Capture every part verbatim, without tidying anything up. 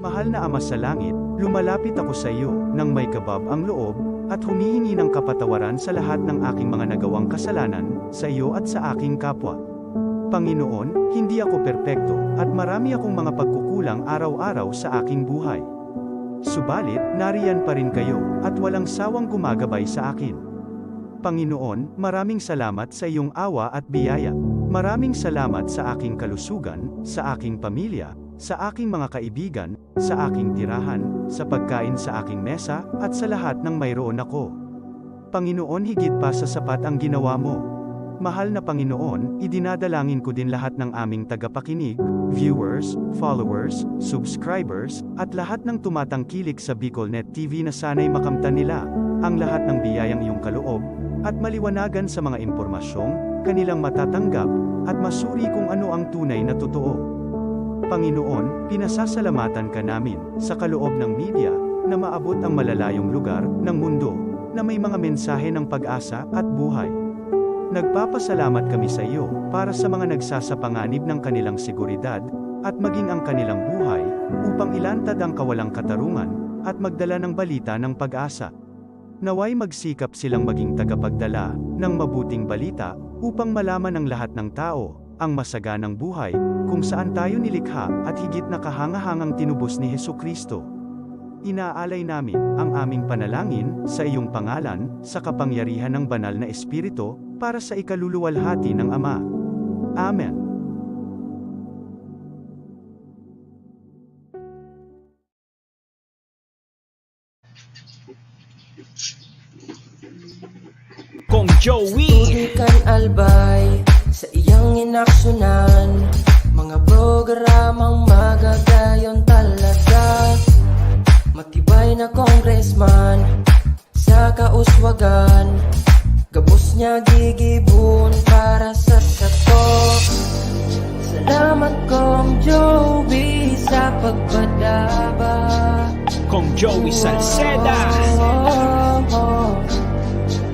Mahal na Ama sa Langit, lumalapit ako sa iyo nang may kabab ang loob at humihingi ng kapatawaran sa lahat ng aking mga nagawang kasalanan sa iyo at sa aking kapwa. Panginoon, hindi ako perpekto at marami akong mga pagkukulang araw-araw sa aking buhay. Subalit, nariyan pa rin kayo at walang sawang gumagabay sa akin. Panginoon, maraming salamat sa iyong awa at biyaya. Maraming salamat sa aking kalusugan, sa aking pamilya, sa aking mga kaibigan, sa aking tirahan, sa pagkain sa aking mesa, at sa lahat ng mayroon ako. Panginoon, higit pa sa sapat ang ginawa mo. Mahal na Panginoon, idinadalangin ko din lahat ng aming tagapakinig, viewers, followers, subscribers, at lahat ng tumatangkilik sa BicolNet T V na sana'y makamtan nila ang lahat ng biyayang iyong kaloob, at maliwanagan sa mga impormasyong kanilang matatanggap, at masuri kung ano ang tunay na totoo. Panginoon, pinasasalamatan ka namin sa kaloob ng media na maabot ang malalayong lugar ng mundo na may mga mensahe ng pag-asa at buhay. Nagpapasalamat kami sa iyo para sa mga nagsasapanganib ng kanilang seguridad at maging ang kanilang buhay upang ilantad ang kawalang katarungan at magdala ng balita ng pag-asa. Naway magsikap silang maging tagapagdala ng mabuting balita upang malaman ng lahat ng tao ang masaganang buhay kung saan tayo nilikha at higit na kahangahangang tinubos ni Jesu-Cristo. Inaalay namin ang aming panalangin sa iyong pangalan, sa kapangyarihan ng Banal na Espiritu, para sa ikaluluwalhati ng Ama. Amen. Kong Joey. Tubig kan Albay sa iyang inaksyonan, mga programang magagayon talaga. Matibay na congressman sa kauswagan, gabos niya gigibon para sa sato. Salamat, Kong Joey, sa pagpadaba. Kong Joey Salceda.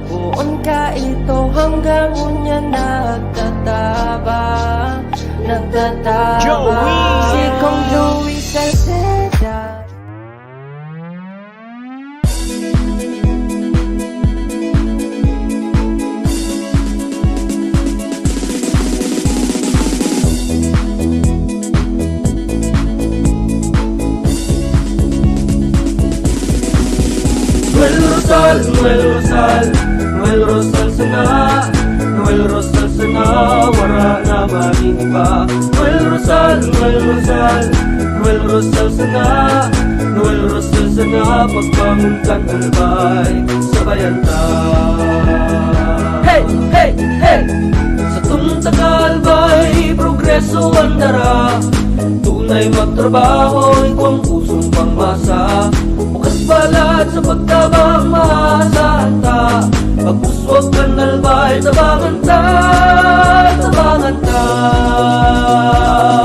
Poon ka ito hanggang unya nagtataba, nagtataba. Joey! Si Kong Joey Salceda. Noel Rosal, Noel Rosal, Noel Rosal sana, Noel Rosal sana, wara na man nin iba. Noel Rosal, Noel Rosal, Noel Rosal sana, Noel Rosal sana, pagbangon kan Albay, sabayan ta. Hey! Hey! Hey! Satong taga-Albay, progreso an dara. Tunay magtrabaho, igwang pusong pangmasa. Bukas balat sa pagtabang, maasahan ta. Pag-uswag kan Albay, tabangan ta, tabangan ta.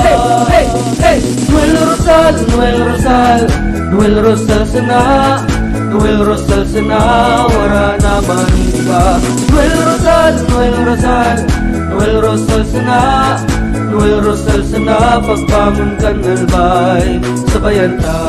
Hey! Hey! Hey! Noel Rosal, Noel Rosal, Noel Rosal sana, Noel Rosal sana, wara na man nin iba. Noel Rosal, Noel Rosal, Noel Rosal sana, Noel Rosal sana, pagbangon kan Albay, sabayan ta.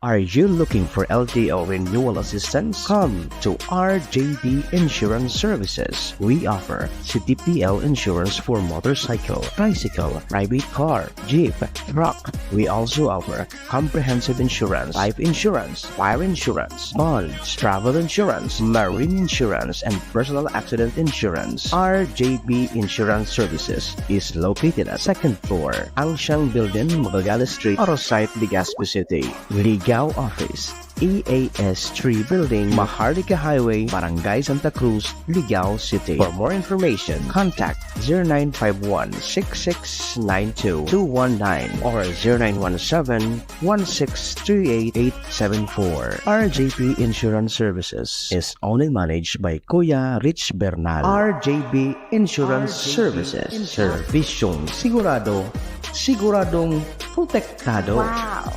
Are you looking for L T O renewal assistance? Come to R J B Insurance Services. We offer C T P L insurance for motorcycle, tricycle, private car, jeep, truck. We also offer comprehensive insurance, life insurance, fire insurance, bonds, travel insurance, marine insurance, and personal accident insurance. R J B Insurance Services is located at second floor, Angsiang Building, Magallanes Street, Arosite, Legazpi City. Ligao Office, E A S three Building, Maharlika Highway, Barangay Santa Cruz, Ligao City. For more information, contact zero nine five one, six six nine two, two one nine or zero nine one seven, one six three eight, eight seven four. R J P Insurance Services is owned and managed by Kuya Rich Bernal. R J P Insurance Services. Serbisyong sigurado, siguradong protektado. Wow!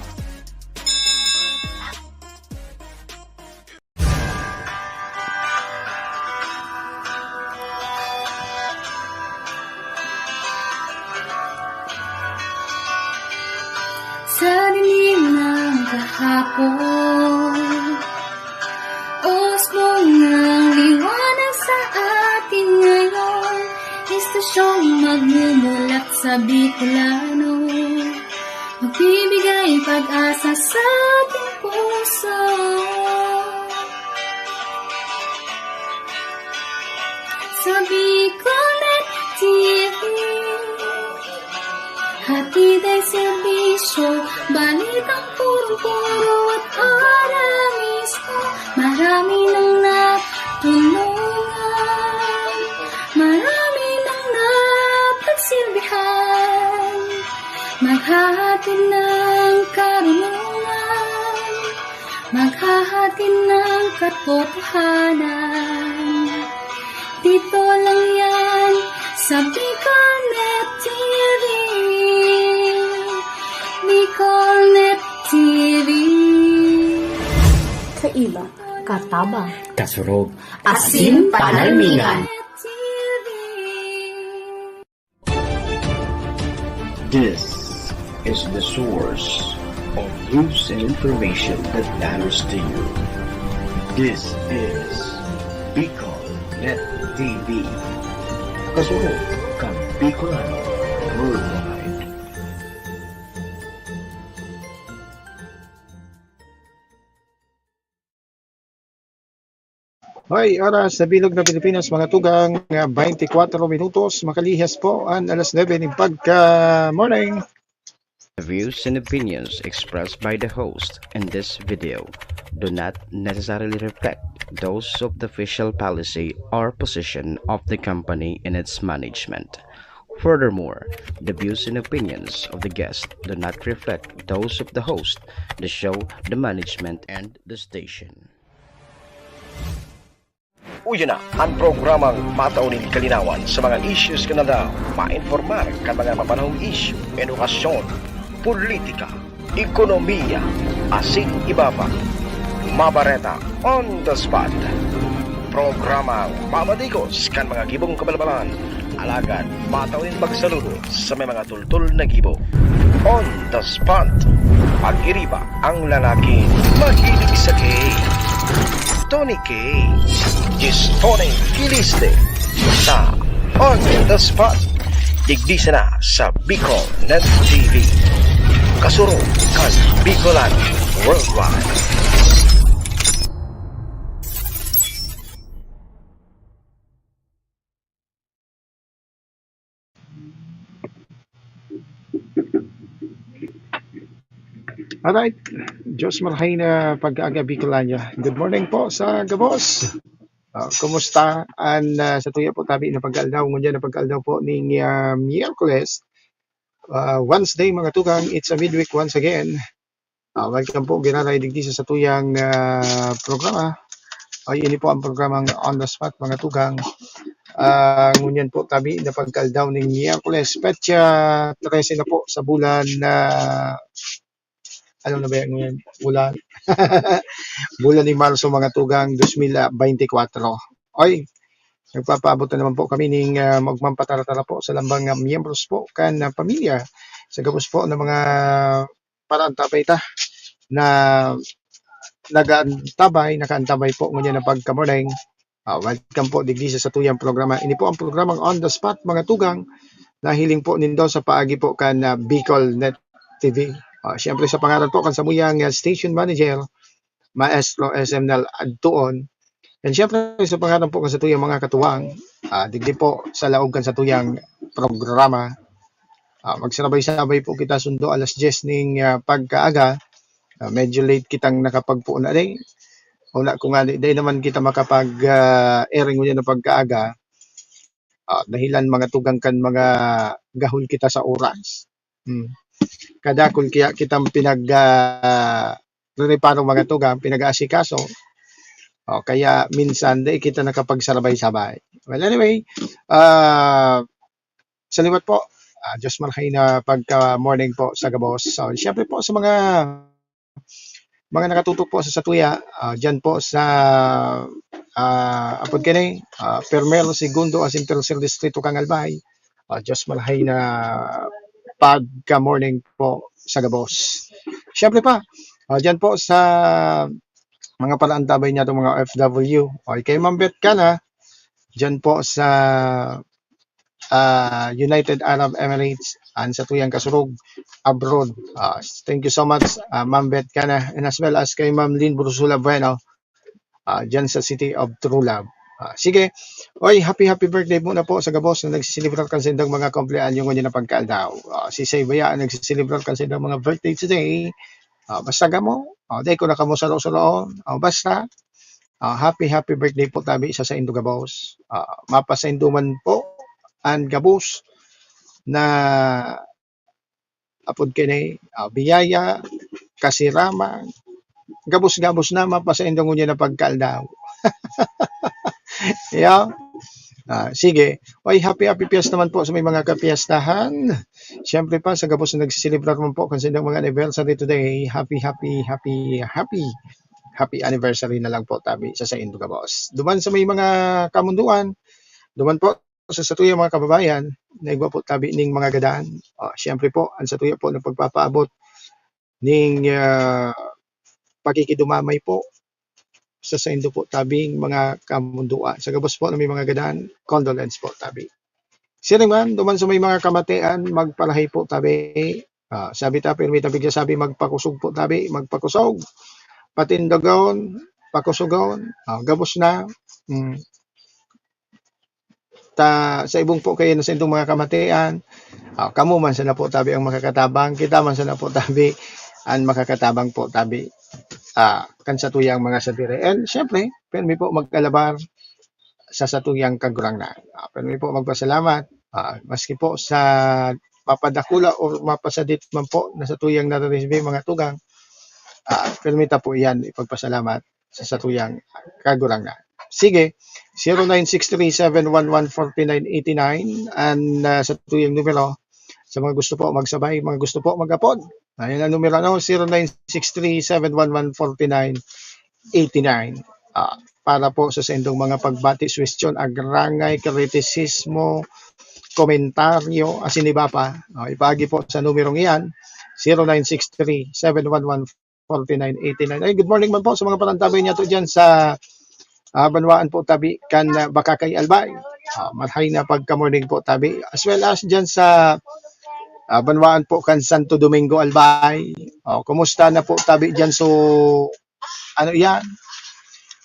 Ako, os mong liwanag sa atin ngayon, istasyong magmumulat sa Bicolano, magbibigay pag-asa sa ating puso. Sa Bicolnet T V, hatid ay serbisyo, balitang purong-puro at ora mismo. Marami nang natulungan, marami nang napagsilbihan. Maghahatid ng karunungan, maghahatid ng katotohanan. Dito lang yan sa Bicolnet T V. Bicolnet T V. Kaiba, katabang, kasurog, asin panalmingan. T V. This is the source of news and information that matters to you. This is Bicol Net T V. Kasurog kan Bicolano worldwide. Hoy, oras sa bilog na Pilipinas, mga tugang, ah, twenty-four minutos, makalihis po an alas nuebe nin pagka-morning. The views and opinions expressed by the host in this video do not necessarily reflect those of the official policy or position of the company and its management. Furthermore, the views and opinions of the guest do not reflect those of the host, the show, the management, and the station. Uya na an programang matao nin kalinawan sa mga issues kan aldaw, mainformar kan mga mapanahong isyu, edukasyon, politika, ekonomiya, asin iba pa. Mabareta on the spot. Programang mamadigos kan mga gibong kabalbalan, alagad matao nin pagsaludo sa may mga tultol na gibo. On the spot. Pag-iriba ang lalaking mahilig sa cake. Tony Cake. Diyos Tony Kiliste. Sa On the Spot. Digdi sana sa Bicol Net T V. Kasurog kan Bicolano Worldwide. Alright. Diyos marhay na pag-aga, Bicolania. Good morning po sa gabos. Ah, kumusta an, ah, satuya po tabi na pag-aldaw? Ngunyan na pag-aldaw po ning, ah, Miyerkules, ah, Wednesday, mga tugang. It's a midweek once again. Ah, welcome po, giraray digdi sa satuyang, ah, programa. Ay, ini po ang programang On the Spot, mga tugang. Ah, ngunyan po tabi na pagka-aldaw ning Miyerkules, petsa trese na po sa bulan na, ano na ba yan ngayon? Bulan, bulan ni Marso, mga tugang, dos mil beintikwatro. Oy, nagpapaabot na naman po kami ning, ah, magmampatartara po sa lambang, ah, miyembros po kan, ah, pamilya. Sa gabos po ng mga paraantabay ta na nag-aantabay, nakaantabay po ngunyan na pagka-morning. Ah, welcome po digdi sa satuyang programa. Ini po ang programang On the Spot, mga tugang, na hiling po nindo sa paagi po kan, ah, Bicol Net T V. Ah, siyempre sa pangaran po kan samuyang, ah, station manager, Maestro S M Nel Adtuon. And siyempre sa pangaran po kan satuyang mga katuwang, ah, digdi po sa laog kan satuyang programa. Ah, magsabay-sabay po kita sundo alas dyes ning, ah, pagkaaga. Ah, medyo late kitang nakapagpoon na, day. Wala ko nga, day, day naman kita makapag, ah, airing ngunyan na pagkaaga. Ah, dahilan mga tugang kan mga gahul kita sa oras. Hmm. Kadakul kaya kitang pinag, ah, rereparo mga tugang, pinag-aasikaso. O kaya minsan, day kita nakapagsabay-sabay. Well, anyway, ah, sa liwat po, ah, Diyos marhay na pagka-morning po sa gabos. So, siyempre po sa mga, mga nakatutok po sa satuya, ah, dyan po sa, ah, apod kani, ah, Primero, Segundo, asin Tercer Distrito kan Albay. Ah, Diyos marhay na pagka-morning po sa gabos. Siyempre pa, O, diyan po sa mga palaantabay niya itong mga O F W. O, kay Ma'am Beth Cana, diyan po sa ah, United Arab Emirates, and sa tuyang kasurog abroad. Ah, thank you so much, ah, Ma'am Beth Cana, and as well as kay Ma'am Lynn Brusula Bueno, ah, dyan sa City of True Love. Ah, sige. Oy, happy, happy birthday muna po sa gabos na nagsiselebrar kan saindang mga kumpleanyo ngunyan na pagkaaldaw. Ah, si Saybaya ang nagsiselebrar kan saindang mga birthday today. Ah, basta kamo, ah, dai ko na kamo saro-saroon. Ah, basta, ah, happy, happy birthday po tabi sa saindo gabos. Ah, mapasaindo man po an gabos na apod kini, ah, biyaya, kasiraman, gabos-gabos na mapasaindo ngunyan na pagkaaldaw. Yeah. Ah, sige. Oy, happy, happy fiesta naman po sa may mga kapiestahan. Siyempre pa, sa gabos na nagsiselebrar man po kan saindang mga anniversary today, happy, happy, happy, happy, happy anniversary na lang po tabi sa saindo gabos. Duman sa may mga kamunduan, duman po sa satuyang mga kababayan na igwa po tabi ning mga gadan. Ah, siyempre po, ang satuya po na pagpapaabot ning, ah, pakikidumamay po sa saindo po tabing mga kamunduan. Sa gabos po na may mga gadan, condolence po tabi. Siring man, duman sa may mga kamatian, magpalahay po tabi. Ah, sabi ta, pirmi tabi, sabi, magpakusog po tabi, magpakusog. Patindogon, pakusugon, ah, gabos na. Mm. Ta, sa ibong po kayo na sa indong mga kamatian, ah, kamo man sana po tabi ang makakatabang, kita man sana po tabi ang makakatabang po tabi, ah, kan sa tuyang mga sadiri. And siyempre, pirmi po mag-alabar sa satuyang Kagurangnan. Ah, pirmi po magpasalamat, ah, maski po sa mapadakula o mapasadit man po na satuyang nare-resibi mga tugang, ah, pirmi ta po iyan ipagpasalamat sa satuyang Kagurangnan. Sige, zero nine six three seven one one forty nine eighty nine an, ah, satuyang numero. Sa mga gusto po magsabay, mga gusto po mag-apod, ayan ang numero, no? Zero nine six three seven one one forty nine eighty nine. Ah, para po sa saindong mga pagbati, suwestiyon, agrangay, kritisismo, komentaryo, asin iba pa. Ah, ipaagi po sa numerong iyan, zero nine six three seven one one forty nine eighty nine. Ay, good morning man po sa mga parantabay niya to dyan sa, ah, banwaan po tabi kan, ah, Bakakay Albay. Ah, marhay na pagka-morning po tabi. As well as dyan sa, ah, banwaan po kan Santo Domingo Albay. Oh, kumusta na po tabi dyan? So, ano yan?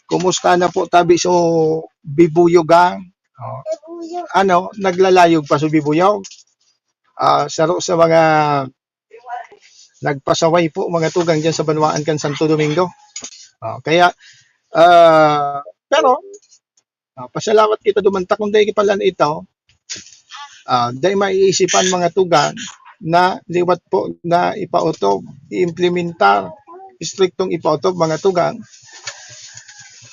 Kumusta na po tabi? So, Bibuyogang? Oh, ano, naglalayog pa sa Bibuyog? Ah, saro sa mga nagpasaway po mga tugang dyan sa banwaan kan Santo Domingo. Ah, kaya, ah, pero, ah, pasalamat kita duman ta kung dai pala ito, ah, dai maiisipan mga tugang na liwat po na ipaotob, i-implementar, istriktong ipaotob mga tugang.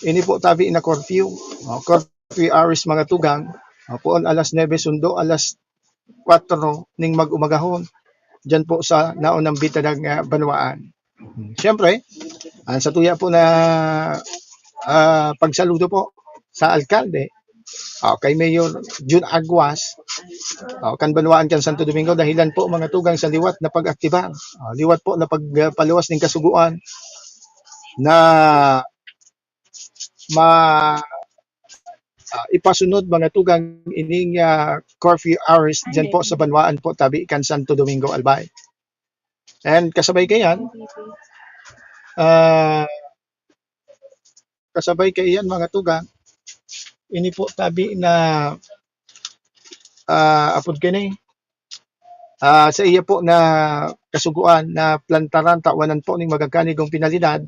Ini po tabi na curfew, oh, curfew hours mga tugang, oh, poon alas nuebe sundo alas kwatro ning mag-umagahon, diyan po sa naunang bitadag nga banwaan. Siyempre, ang satuya po na, ah, pagsaludo po sa alkalde, ah, kay Mayor Jun Aguas, ah, kan banwaan kan Santo Domingo, dahilan po mga tugang sa liwat na pag-aktibar, ah, liwat po na pagpaluwas ning kasugoan na ma-, ah, ipasunod mga tugang ining, ah, curfew hours diyan po sa banwaan po tabi kan Santo Domingo, Albay. And kasabay kaiyan, ah, kasabay kaiyan mga tugang, ini po tabi na, ah, apod kini, ah, sa iya po na kasugoan na plantaran, tawanan po ning magagkanigong penalidad,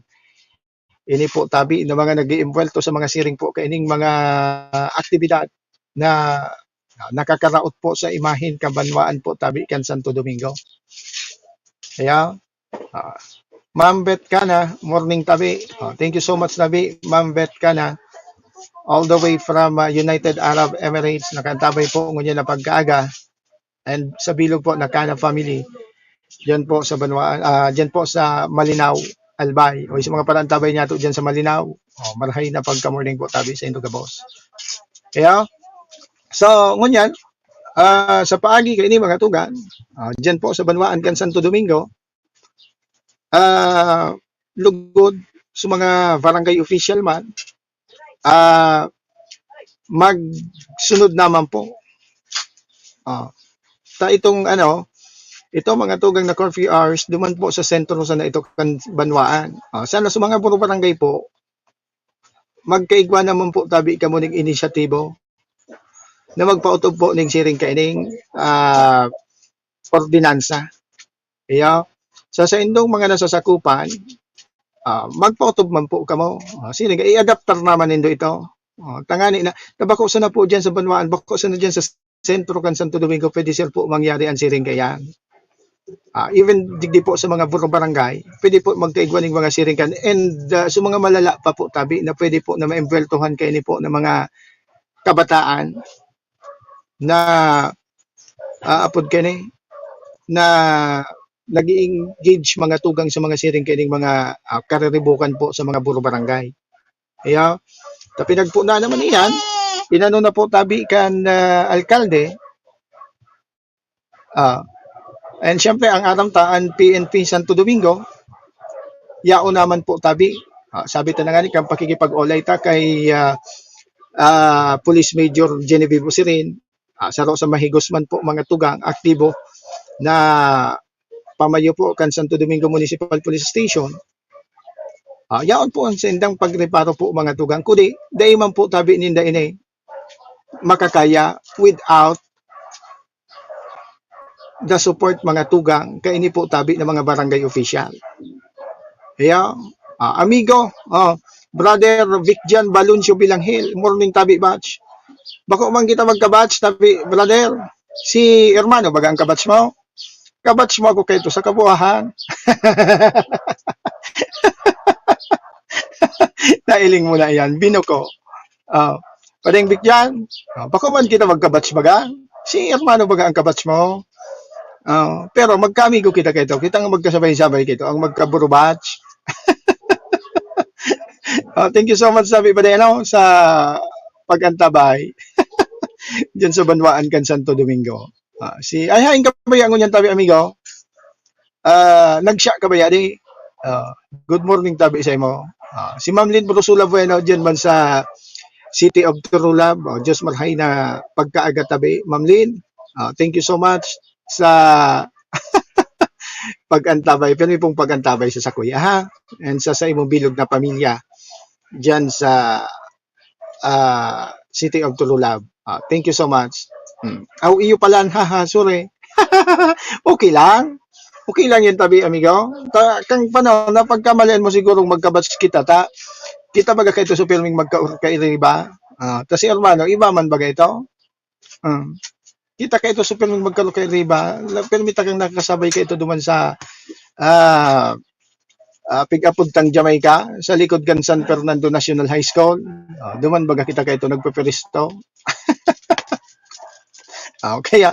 ini po tabi na mga nag-iimpuwelto sa mga siring po kaining mga aktibidad na nakakaraot po sa imahen kan banwaan po tabi kan Santo Domingo. Kaya, ah, Ma'am Beth Cana, morning tabi. Ah, thank you so much tabi, Ma'am Beth Cana. All the way from, ah, United Arab Emirates, nakaantabay po ngunyan na pagkaaga. And sa bilog po na Cana family, diyan po sa banwaan, ah, diyan po sa Malinao, Albay. O sa mga parantabay niya to diyan sa Malinao, oh, marhay na pagka-morning po tabi sa indo gabos. Kaya, so, ngunyan, ah, sa paagi kaini mga tugang, ah, diyan po sa banwaan kan Santo Domingo, ah, lugod sa mga barangay official man, ah, magsunod naman po. Ah, ta itong ano, ito mga tugang na curfew hours, duman po sa sentro sana ito kan banwaan. Ah, sana sa mga puro barangay po, magkaigwa naman po tabi kamo ning inisyatibo na magpaotob po ning siring kaining, ah, ordinansa. Iyo. Sa saindong mga nasasakupan, ah, magpaotob man po kamo. Ah, sige, i-adaptar naman nindo ito. Ah, tangani na, na bako sana po diyan sa banwaan, bako sana diyan sa sentro kan Santo Domingo, pwede sir po mangyari ang siring kaiyan. Ah, even digdi po sa mga buro barangay, pwede po magkaigwa ning mga siring kan. And, ah, sa mga malala pa po tabi na pwede po na maembweltohan kaini po ng mga kabataan na, ah, apod kaini, na nag-i-engage mga tugang sa mga siring kaining mga, ah, kariribukan po sa mga buro barangay. Iyo. Ta pinagpo na naman iyan, inano na po tabi kan, ah, alkalde. Ah, and siyempre, ang aram ta, ang P N P Santo Domingo, yaon naman po tabi. Ah, sabi ta na nga ni, kan pakikipag-olay ta kay, ah, ah, Police Major Genevieve Osirin, ah, saro sa mahigos man po mga tugang, aktibo na pamayo po kan Santo Domingo Municipal Police Station. Ah, yaon po ang sindang pagreparo po, mga tugang. Kundi, dai man po tabi ninda ini makakaya without the support, mga tugang, kaini po tabi ng mga barangay official. Iyo, ah, amigo, oh, Brother Vicjan Baluncio Bilanghil, morning tabi batch. Bako man kita magka-batch, tabi, brother. Si hermano, baga ang ka-batch mo? Ka-batch mo ako kaito sa kabuhahan. Nailing mo na iyan, binuko. Ah, Padeng Vicjan, ah, bako man kita magka-batch baga? Si hermano baga ang ka-batch mo? Ah, pero magkaamigo kita kaito. Kita nga magkasabay-sabay kaito, ang magka-buro batch. Ah, thank you so much, sabi pa din, ano, sa pag-antabay diyan sa banwaan kan Santo Domingo. Ah, si, ay, hain ka ba yan ngunyan tabi, amigo? Ah, nagsya ka ba yan, eh? Ah, good morning tabi sa imo. Ah, si Ma'am Lynn Brusula Bueno, diyan man sa City of Turulab. Oh, Diyos marhay na pagkaaga tabi, Ma'am Lynn. Ah, thank you so much sa pag-antabay. Pirmi pong pag-antabay sa sakuya, ha? And sa, sa imong bilog na pamilya diyan sa, ah, City of Turulab. Ah, thank you so much. Hmm. Aw, iyo pala, haha, sorry. Okay lang. Okay lang yan tabi, amigo. Ta-, kang panahon na pagkamalian mo sigurong magka-batch kita, ta, kita baga kaito sa pirming magka-, kairiba. Ah, ta si hermano, iba man baga ito? Hmm. Kita kaito sa pirming magkarukairiba, la-, pirmi ta kang nakakasabay kaito duman sa, ah, ah, pig-apod tang Jamaica, sa likod kan San Fernando National High School. Ah, duman baga kita kaito nagpeperesto. Ah, kaya,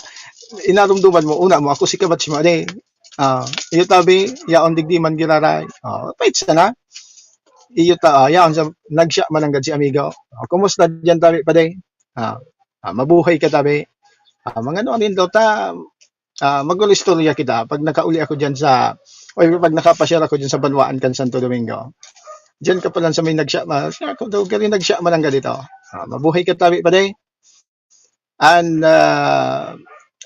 inarumduman mo, una mo, ako si kabatch mo, ade. Ah, iyo tabi, yaon digdi man giraray. Ah, pait sana. Iyo ta, ah, yaon sa, nagsya man nanggad si amigo. Ah, kumusta diyan tabi, pade? Ah, ah, mabuhay ka tabi. Ah, mga ano, ano yun daw ta, ah, mag-istorya kita pag nakauli ako diyan sa, o pag nakapasyar ako diyan sa banwaan kan Santo Domingo. Diyan ka pa lang sa may nagsya, ma-, siya ako daw, galing nagsya man ang ganito. Ah, mabuhay ka tabi, pade. And, ah,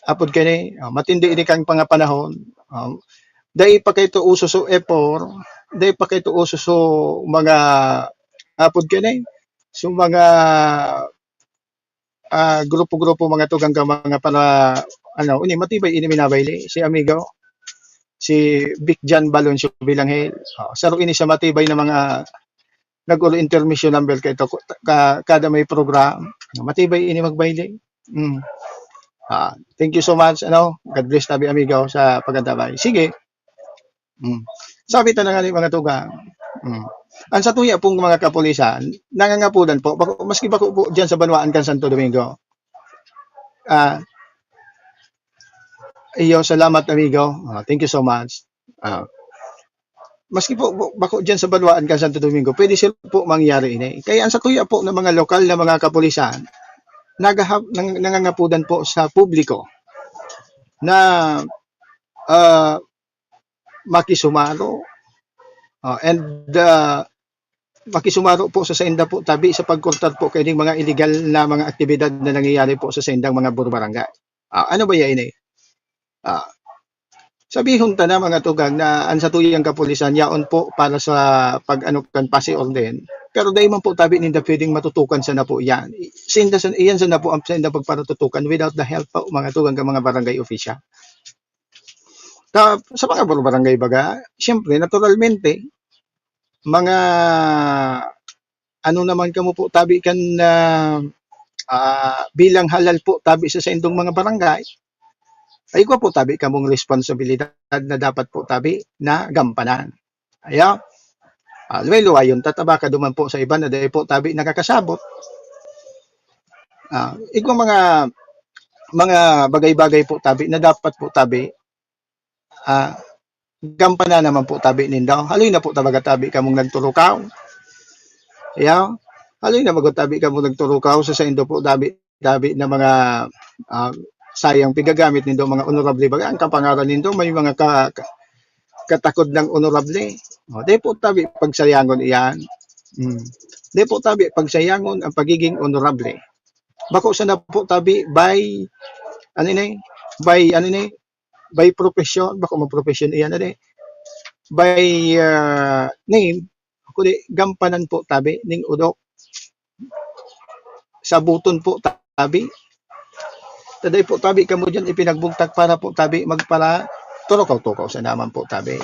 apod kani, ah, matindi ini kang pangapanahon. Ah, dai pa kaito uso so F four, dai pa kaito uso so mga, apod kani, so mga, ah, grupo-grupo, mga tugang ka, mga para, ano, ini, matibay ini minabayli. Si amigo, si Vic John Baloncio Vilangel. Ah, saro ini sa matibay na mga nag-oro intermission number kaito, ka-, kada may program. Matibay ini magbayli. Mm. Ah, thank you so much, ano, God bless tabi, amigo, sa pag-antabay. Sige. Mm. Sabi ta na nga ni mga tugang. Mm. Ang sa tuya pong mga kapulisan, nangangapudan po, bako, maski bako po diyan sa banwaan kan Santo Domingo. Ah, iyo, salamat, amigo. Ah, thank you so much. Ah, maski po, bu-, bako diyan sa banwaan kan Santo Domingo, pwede sila po mangyari ini. Kaya ang sa tuya po ng mga lokal na mga kapulisan, nagahap-, nang-, nangangapudan po sa publiko na, ah, makisumaro, Ah, and, ah, makisumaro po sa sainda po tabi sa pagkortar po kaining mga illegal na mga aktibidad na nangyayari po sa saindang mga barangay. Ah, ano ba yan, eh? Ah, sabihon ta na, mga tugang, na ang satuyang kapulisan yaon po para sa pag-ano kan pasi orden. Pero dai man po tabi ninda pwedeng matutukan sana po yan. Sinda san-, iyan sana po ang sainda pagparatutukan without the help po, mga tugang, kan mga barangay official. Ta-, sa mga barangay baga, siyempre, naturalmente, mga ano naman kamo po tabi kan, ah, ah, bilang halal po tabi sa saindong mga barangay, ay igwa po tabi kamong responsibilidad na dapat po tabi na gampanan. Aya, ah, luway-luwayon ta ta baka duman po sa iba na dai po tabi nakakasabot. Ah, igwa mga, mga bagay-bagay po tabi na dapat po tabi, ah, gampanan naman po tabi nindo. Haloy na po ta baga tabi kamong nagturukaw. Aya, haloy na baga tabi kamong nagturukaw sa saindo po tabi, tabi na mga, ah, sayang pigagamit nindo, mga honorable baga. Ang kapangaran nindo may mga ka-, ka-, katakod ng honorable. O, di po tabi pagsayangon iyan. Hmm. Di po tabi pagsayangon ang pagiging honorable. Bako sana po tabi by, ano ini? By, ano ini? By profession, bako man profession iyan, ano eh? By, ah, name, kundi gampanan po tabi ning odok. Sabuton po tabi. Ta dai po tabi kamo diyan ipinagbugtak para po tabi magpara-, turukaw-tukaw sa naman po tabi.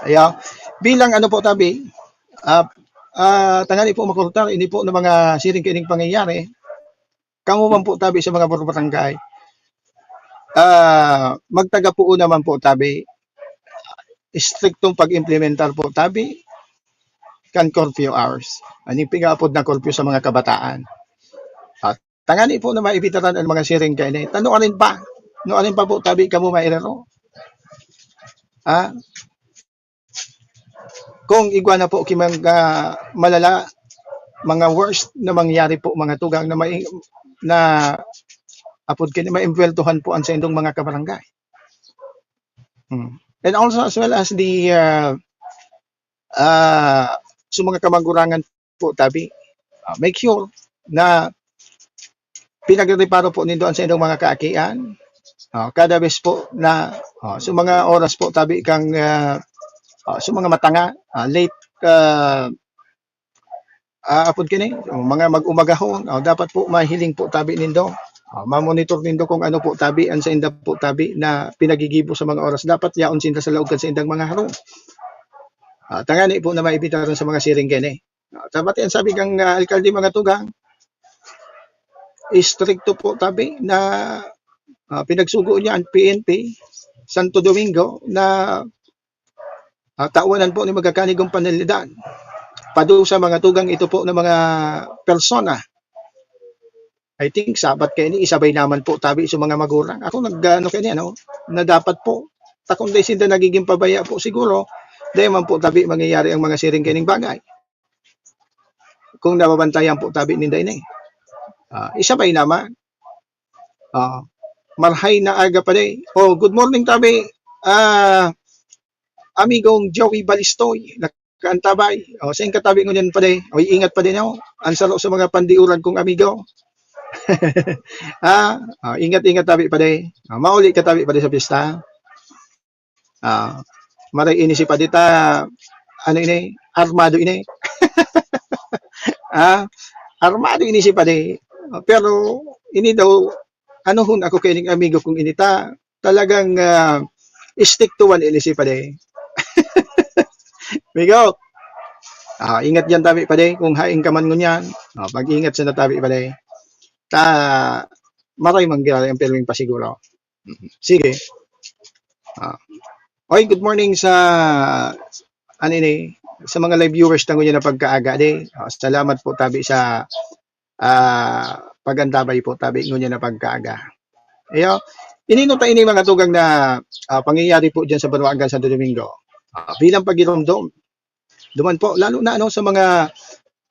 Ayaw, bilang ano po tabi, ah, ah, tangani po makortar, ini po na mga siring kaining pangyayari, kamo man po tabi sa mga barangay, ah, magtaga-poon naman po tabi, istriktong pag-implementar po tabi kan curfew hours. An pig-aapod na curfew sa mga kabataan. At tangani po na maibitaran ang mga siring kaini. Ta nuarin pa, nuarin pa po tabi kamo mairaro. Ha? Kung igwa na po ki mga malala, mga worst na mangyari po, mga tugang na mai-, na apod kini maimbweltohan po an saindong mga kabarangay. Hmm. And also as well as the, ah, ah, sa mga kamagurangan po tabi, ah, make sure na pinagrereparo po nindo an saindong mga kaakian. Ah, kada bes po na, ah, sa mga oras po tabi kang, ah, ah, sa mga matanga, ah, late, ah, ah, apod kini, o mga mag-umagahon, ah, dapat po mahiling po tabi nindo. Ah, ma-monitor nindo kung ano po tabi, an sainda po tabi na pinagigibo sa mga oras. Dapat yaon sinda sa laog kan saindang mga harong. Ah, tangani po na maibitaran sa mga siring kini. Ah, ta pati an sabi kang, ah, alkalde, mga tugang, istrikto po tabi na, ah, pinagsugo niya an P N P Santo Domingo na, ah, tawanan po ni magkakanigong panalidad. Padusa, mga tugang, ito po na mga persona. I think sabat kaini isabay naman po tabi sa mga magurang. Ako nag-ano kaini, ano, na dapat po, ta kun dai sinda nagiging pabaya po siguro, dai man po tabi mangyayari ang mga siring kaining bagay. Kung nababantayan po tabi ninda ini. Ah, isabay naman. Ah, marhay na aga pa day. Oh, good morning tabi. Ah, amigong Joey Balistoy, nakaantabay. Oh, sain ka tabi ngunyan pa day? Oy, ingat pa din ako. Ang saro sa mga pandiuran kong amigo. Ah, ah, ingat-ingat tabi pa day. Ah, mauli ka tabi pa day sa pista. Ah, maray ini si Padi ta, ano ini, armado ini. Ah, armado ini si Padi. Ah, pero ini daw, anuhon ako kaining amigo kong ini ta, talagang, ah, stick to one ini si Padi. Migo, ah, ingat diyan tabi, Padi, kung hain ka man ngunyan. Ah, mag-ingat sana tabi, Padi. Ta, maray man giraray ang pirming pasiguro. Mhm. Sige. Ah. Oy, good morning sa, ano ini, sa mga live viewers ta ngunyan na pagkaaga, di. Ah, salamat po tabi sa, ah, pag-antabay po tabi ngunyan na pagkaaga. Iyo, ini no ta ini mga tugang na, ah, pangyayari po diyan sa Banwaan kan Santo Domingo. Ah, bilang pagiromdom, duman po, lalo na, ano, sa mga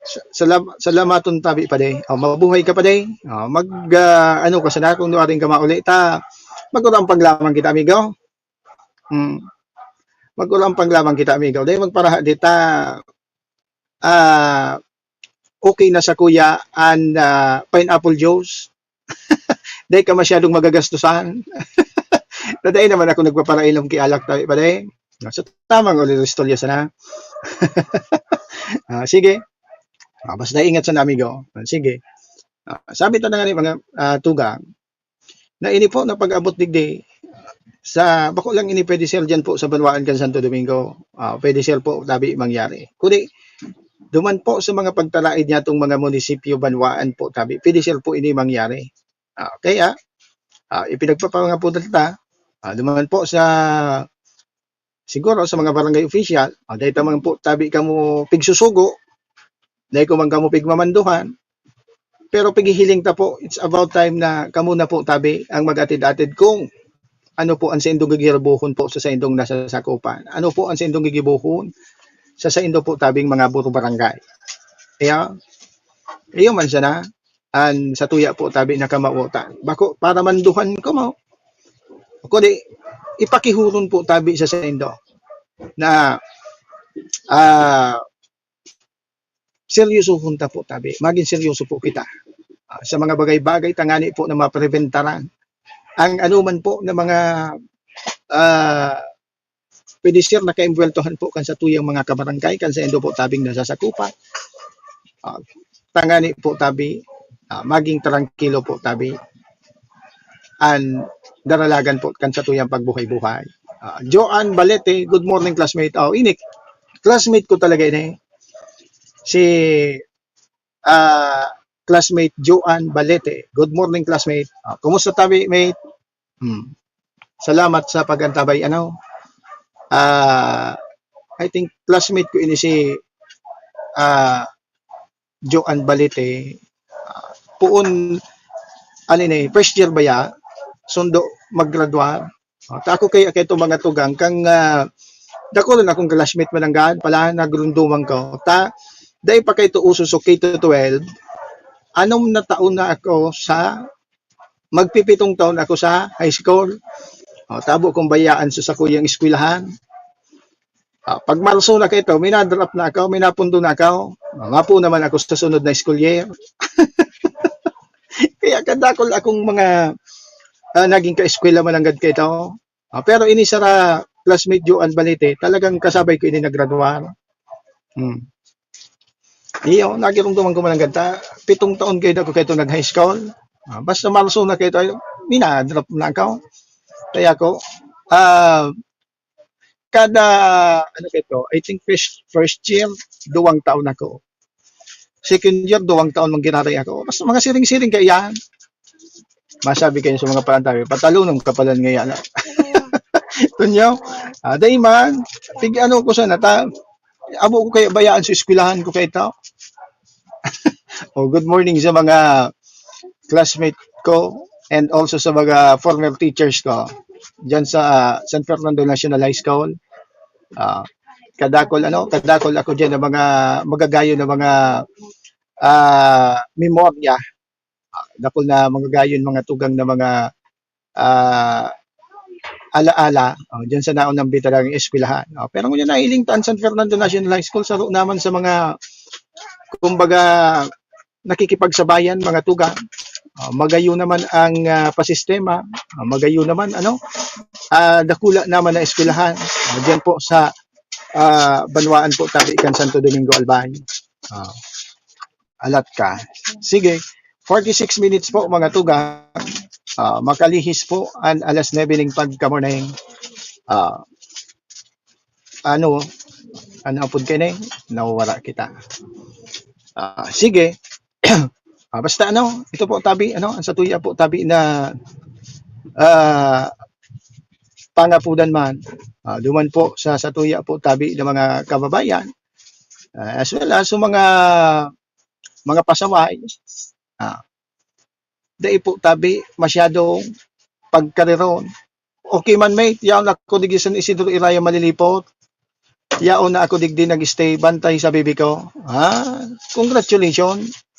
sa-, salam-, salamaton tabi, Padi. O, mabuhay ka, Padi. O, mag, ah, ano ka sana kung nuarin ka mauli ta, magkurampang lamang kita, amigo. Hmm. Mag-urampang lamang kita, amigo. Dai magparaha dita. Ah, okay na sa kuya an, ah, pineapple juice. Dai ka masyadong magagastusan. Na dai naman ako nagpaparainom ki alak tayo pa dai. So, tamang ulit istorya sana. Ah, sige. Ah, basta ingat sana, amigo. Ah, sige. Ah, sabi ta na nga ni mga, ah, tugang, na ini po na pag-abot digdi sa, bako lang ini pwede, sir, dyan po sa banwaan kan Santo Domingo. Ah, pwede, sir, po, tabi mangyari. Kundi, duman po sa mga pagtalaid niya itong mga munisipyo, banwaan po, tabi. Pwede, sir, po, ini mangyari. Ah, okay, ah. Ah, ipinagpapangaputan ta. Ah, duman po sa, siguro, sa mga barangay official, ah, dahil tamang po, tabi kamo pigsusugo, dahil ko man kamo pigmamanduhan, pero pighihiling ta po, it's about time na kamo na po, tabi, ang mag-atid-atid kung ano po ang saindong gigirbuhon po sa saindong nasasakupan. Ano po ang saindong gigibohon sa saindo po, tabing mga buro barangay. Kaya, iyo man sana, an satuya po, tabi, na kamawotan. Bako, para manduhan ko mo. Kundi, ipakihuron po, tabi, sa saindo na, ah, seryosohon ta po, tabi. Maging seryoso po kita, ah, sa mga bagay-bagay tangani po na mapreventaran ang anuman po na mga, ah, pwede, sir, na kaimbweltohan po kan satuyang mga kabarangay, kan saindo po, tabing nasasakupan. Ah, tangani po, tabi, ah, maging trangkilo po, tabi, an daralagan po kan satuyang pagbuhay-buhay. Ah, Joan Balete, good morning, classmate. Oh, ini, classmate ko talaga ini. Si, ah, classmate Joan Balete. Good morning, classmate. Ah, kumusta, tabi, mate? Hmm. Salamat sa pag-antabay, ano. Ah, I think classmate ko ini si, ah, Joan Balete. Ah, poon, ano ini, first year ba ya? Sundo maggraduar. Ah, ta ako kay, kay itong mga tugang, kang, ah, dako rin akong classmate mananggaan pala, nagrunduman ko. Ta, dai pa kay ito uso, so K to twelve. Anom na taon na ako sa, magpipitong taon ako sa high school. Oh, tabo kong bayaan sa sakuyang eskwelahan. Ah, pag Marso na kaito, minadrop na ako, minapundo na ako. Ah, mapo naman ako sa sunod na school year. Kaya kadakol akong mga, ah, naging ka-eskwela mananggad kaito. Ah, pero ini sara classmate Joan Balete, talagang kasabay ko ini naggraduar. Hmm. Iyo, nagirumduman ko mananggad ta. Pitong taon kayo ako kaito nag-high school. Ah, basta Marso na kaito, ay, minadrop na ako. Kaya ako, ah, kada, ano kaito, I think first, first year, duwang taon ako. Second year, duwang taon manggiraray ako. Basta mga siring-siring kaya yan. Masabi kayo sa mga palantabi, "Patalunong ka pala ngayon." Tunyo, ah, dai man, pig-ano ko sana, ta, abo ko kaya bayaan sa eskwelahan ko kaito. Oh, good morning sa mga classmate ko and also sa mga former teachers ko dyan sa, ah, San Fernando National High School. Ah, kadakol, ano, kadakol ako dyan ng mga magagayon na mga, ah, memorya. Ah, dakol na magagayon, mga tugang na mga, ah, alaala, oh, dyan sa naunang bitadang eskwelahan. Oh, pero ngunyan nahiling ta an San Fernando National High School, saro naman sa mga, kumbaga, nakikipagsabayan, mga tugang. Ah, magayo naman ang, ah, pasistema, ah, magayo naman, ano, ah, dakula naman na eskwelahan. Ah, dyan po sa, ah, banwaan po, tabi kan Santo Domingo, Albay. Ah, alat ka. Sige, forty-six minutes po, mga tugang. Ah, makalihis po an alas nuebe ning pagka-morning. Ah, ano, ano apod kayo na yun? Nawawara kita. Ah, sige. Ah, basta ano, ito po, tabi, ano, ang satuya po, tabi na, ah, pangapudan man, ah, duman po sa satuya po, tabi ng mga kababayan, ah, as well as sa mga, mga pasaway, ah, dai po, tabi, masyadong pagkariron. Okay man, mate, yaon ako digdi San Isidro Iraya Malilipot. Yaon na ako digdi nag-stay, bantay sa baby ko. Ah, congratulations.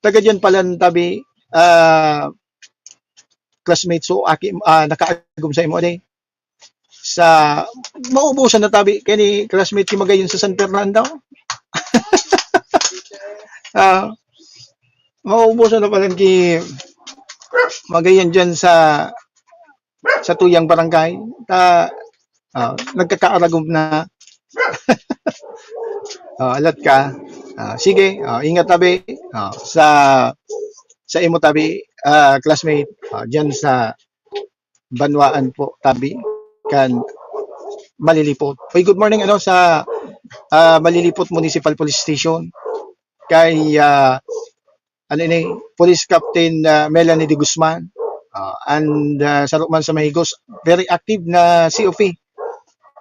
Taga diyan pala ang tabi, ah, classmates, so, aki, ah, nakaagom sa imo, ade. sa maubusan na tabi kani classmate ki Magayon sa San Fernando. Ah, maubusan na pala ki Magayon diyan sa sa tuyang barangay. Ta, ah, nagkakaaragom na. Ah, alat ka. Ah, sige, ah, ingat tabi. Ah, sa sa imo tabi, ah, classmate, ah, diyan sa banwaan po tabi kan Malilipot. Uy, good morning ano sa ah, Malilipot Municipal Police Station kay ah, ano ini Police Captain ah, Melanie de Guzman ah, and ah, saro man sa Mahigos, very active na C O P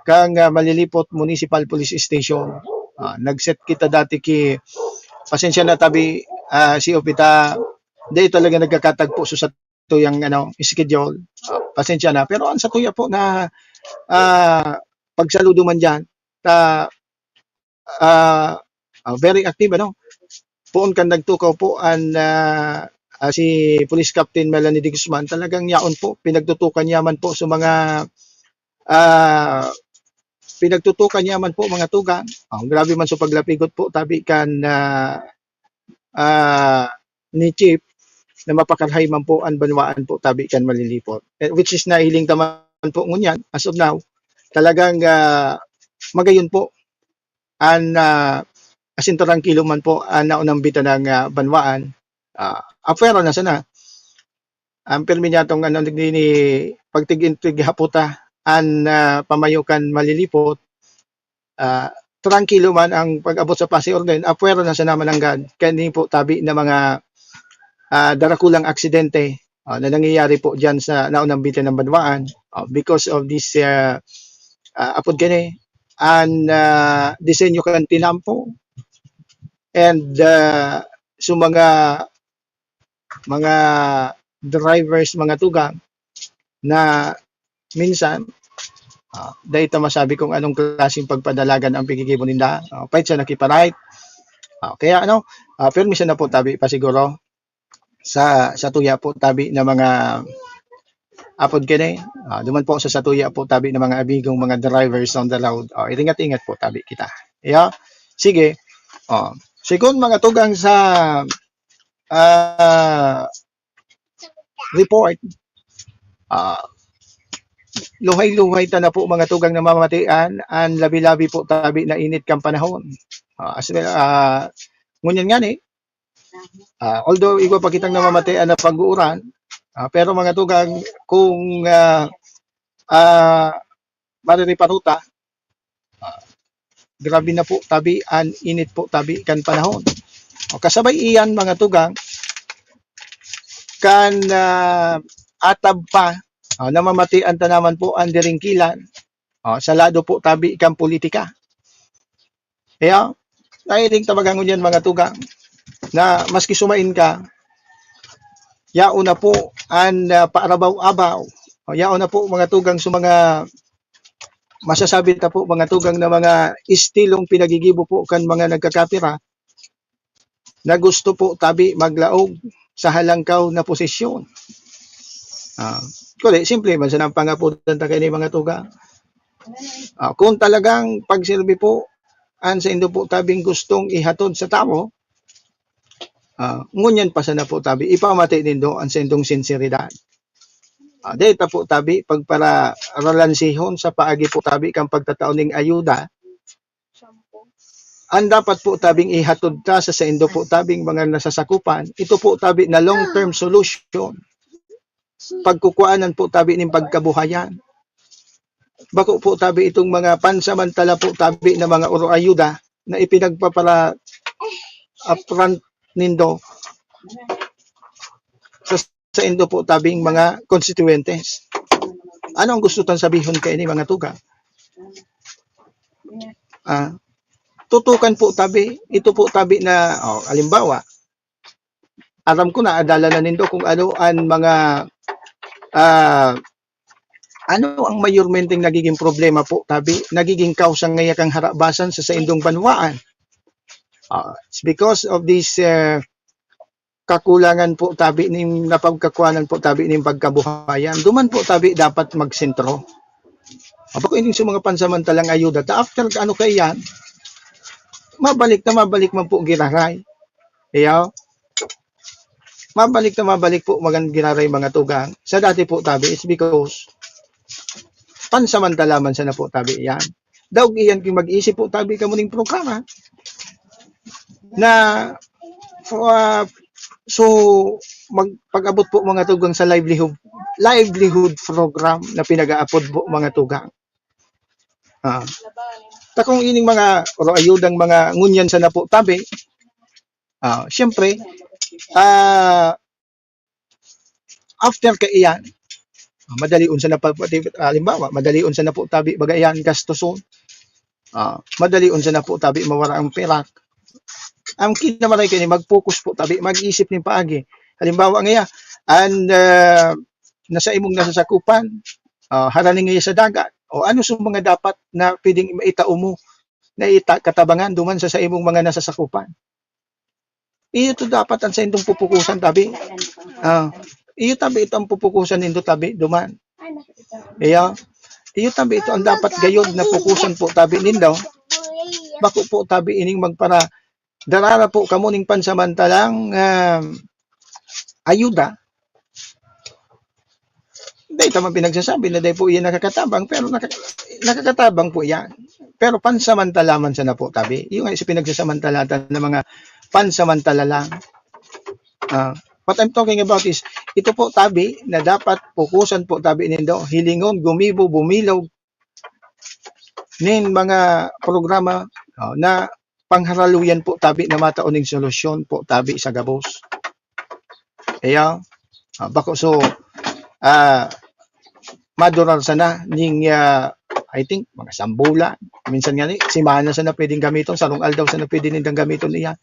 kang ah, Malilipot Municipal Police Station. Ah, nag-set kita dati ki pasensya na tabi ah, C O P ta di talaga nagkakatagpo sa tuyang ano schedule. Ah, pasensya na pero ang sa tuya po na ah, pagsaludo man diyan ta ah, ah, very active ano. Poon kan nagtukaw po an ah, ah, si Police Captain Melanie de Guzman talagang yaon po pinagtutukan niya man po sa mga ah, pinagtutukan niya man po mga tugang. Oh, grabe man sa paglapigot po tabi kan ah, ah, ni Chief na mapakarahay man po an banwaan po tabi kan Malilipot. Eh, which is nahiling ta man po ngunyan as of now, talagang ah, magayon po an ah, asin tarangkilo man po an naunambitan ng ah, banwaan. Ah, apwera na sana. Ang pirmi niya tong ano ni pagtig-intig haputa an ah, pamayo kan Malilipot ah, trangkilo man ang pag-abot sa Pasay Orden, apwera na sana mananggad kani po tabi na mga ah, darakulang aksidente ah, na nangyayari po diyan sa naunang bitin ng banwaan ah, because of this ah, ah, apod kani an ah, disenyo kan tinampo and ah, so mga mga drivers, mga tugang na minsan ah, dai ta masabi kung anong klaseng pagpadalagan ang pigigibo ninda. Ah, pait sa nakipa-right. Ah, kaya ano, ah, permi sana po tabi pa siguro sa sa tuya po tabi na mga apod kini. Ah, duman po sa satuya po tabi na mga amigong mga drivers on the road. Ah, iringat-ingat po tabi kita. Yeah. Sige. Oh, sigon mga tugang sa ah, report. Ah, luhay-luhay ta na po mga tugang na mamatian, an labi-labi po tabi na init kan panahon. Ah, as well, ah, ngunyan ngani, ah, although igwa pa kitang namamatian na pag-uuran, ah, pero mga tugang, kung ah, ah, maririparuta, ah, grabe na po tabi an init po tabi kan panahon. O, kasabay iyan mga tugang, kan ah, atab pa, ah, namamatian ta naman po an diringkilan ah, sa lado po tabi kan politika. Kaya, nahiling ta magangon yan mga tugang, na maski sumain ka, yaon na po an ah, paarabaw-abaw, o yaon na po mga tugang sa mga masasabi ta po mga tugang na mga estilong pinagigibo po kan mga nagkakapira na gusto po tabi maglaog sa halangkaw na posisyon. Ah, kundi simple man sana ang pangapodan ta kay mga tugang. Ah, kung talagang pagserbi po an saindo po tabing gustong ihatod sa tawo, ah, ngunyan pa sana po tabi ipamati nindo an saindong sinseridad. Ah, dahil ta po tabi pagpararalansiyon sa paagi po tabi kan pagtatao ning ayuda, an dapat po tabing ihatod ta sa saindo po tabing mga nasasakupan, ito po tabi na long-term solution. Pagkukuanan po tabi ning pagkabuhayan. Bako po tabi itong mga pansamantala po tabi na mga oro ayuda na ipinagpapala upfront nindo sa saindo po tabing mga constituentes. Ano ang gusto tang sabihon kaini mga tugang? Ah, tutukan po tabi, ito po tabi na, oh, halimbawa, aram ko na, adala na nindo kung ano an mga, ah, ano ang mayormenteng nagiging problema po tabi, nagiging kausa ngaya kang harabasan sa saindong banwaan. Ah, it's because of this ah, kakulangan po tabi ning napagkakuanan po tabi ning pagkabuhayan. Duman po tabi dapat magsentro. Apo ko, ining sa mga pansamantalang ayuda, ta after ka ano kaiyan, mabalik na mabalik man po giraray. Iyo? Mabalik na mabalik po magan giraray, mga tugang. Sa dati po tabi, it's because pansamantala man sana po tabi iyan. Daog iyan king mag-isip po tabi kamo ning programa na, ah, so, mag-, pag-abot po, mga tugang, sa livelihood, livelihood program na pinag-aapod po, mga tugang. Ah. Ta kung ining mga oro ayudang mga ngunyan sana po tabi, ah, siyempre, ah, after kaiyan, ah, madalion sana pa, pati, halimbawa, madalion sana po tabi baga iyan gastoson. Ah, madalion sana po tabi mawara ang perak. Ang kinamaray kani, mag-focus po tabi, mag-isip nin paagi. Halimbawa ngaya, an, ah, nasa imong nasasakupan, ah, harani ngaya sa dagat, o ano sa mga dapat na pwedeng maitao mo na ita-, katabangan duman sa, sa imong mga nasasakupan. Iyo to dapat ang saindong pupukusan tabi. Ah, iyo tabi ito ang pupukusan nindo tabi duman. Iyo, iyo tabi ito ang dapat gayod na pukusan po tabi nindo. Bako po tabi ining magpara-, darara po kamo ning pansamantalang, ah, ayuda. Dai ta man pinagsasabi na dai po iyan nakakatabang, pero naka-, nakakatabang po iyan. Pero pansamantala man sana po tabi. Yung nga, sa pinagsasamantala ta ng mga pansamantala lang. Ah, what I'm talking about is, ito po tabi na dapat pukusan po tabi nindo, hilingon, gumibo, bumilog nin mga programa, oh, na pangharaluyan po tabi na matao ning solusyon po tabi sa gabos. Kaya, ah, bako so, ah, madurar sana ning, ah, I think, mga sambulan. Minsan nga ni, simana sana pwedeng gamiton, sarong aldaw sana pwede nindang gamiton iyan.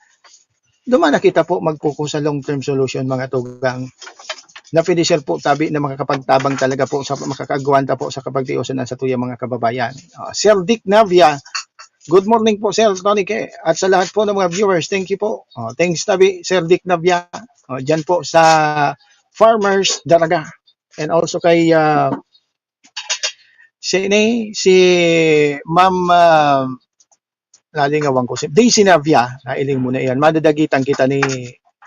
Duman na kita po magpokus sa long-term solution, mga tugang, na pwede, sir, po tabi na makakapagtabang talaga po sa, makakaagwanta po sa kapagtiosan ng satuyang mga kababayan. Ah, Sir Dick Navia, good morning po, Sir Tony K, at sa lahat po ng mga viewers. Thank you po. Oh, thanks tabi, Sir Dick Navia. Oh, dyan po sa Farmers Daraga. And also kay, ah, sini, si Ma'am, ah, nalingawan ko, si Daisy Navia, nailing mo na iyan. Madadagitan kita ni,